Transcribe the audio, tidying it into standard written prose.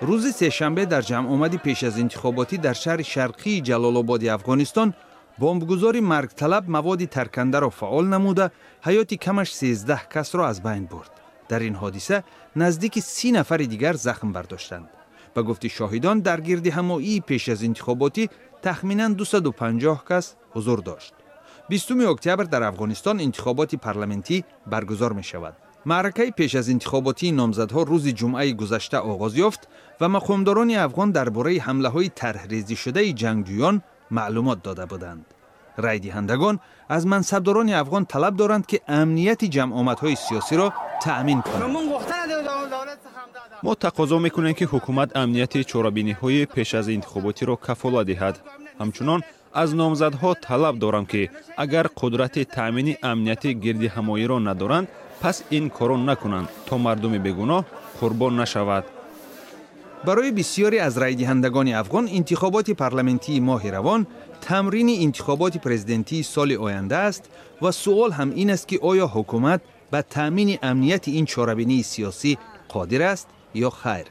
Рӯзи сешанбе дар ҷамъомади пеш аз интихоботӣ дар шаҳри шарқии Ҷалолободи Афғонистон бомбгузори маргталаб маводи таркандаро фаъол намуда, ҳаёти камаш 13 касро аз байн бурд. Дар ин ҳодиса наздики 30 нафари дигар захм бардоштанд. Ба гуфти шоҳидон, дар гирдиҳамоии пеш аз интихоботӣ тахминан 250 кас ҳузур дошт. 20 октябр дар Афғонистон интихоботи парламентӣ баргузор мешавад. Маъракаи пеш аз интихоботии номзадҳо рӯзи ҷумъаи гузашта оғоз ёфт ва мақомдорони афғон дар бораи ҳамлаҳои тарҳрезишудаи ҷангҷӯён маълумот дода буданд. Райдиҳандагон аз мансабдорони афғон талаб доранд, ки амнияти ҷамъомадҳои сиёсиро таъмин кунанд. Мо тақозо мекунем, ки ҳукумат амнияти чорабиниҳои пеш аз интихоботиро кафолат диҳад. Ҳамчунон аз номзадҳо талаб дорам, ки агар қудрати таъмини амнияти гирдиҳамоиро надоранд, пас ин корро накунанд, то мардуми бегуноҳ қурбон нашавад. Барои бисёре аз райдиҳандагони афғон интихоботи парламентии моҳи равон тамрини интихоботи президентии соли оянда аст ва суол ҳам ин аст, ки оё ҳукумат ба таъмини амнияти ин чорабинии сиёсӣ қодир аст ё хайр.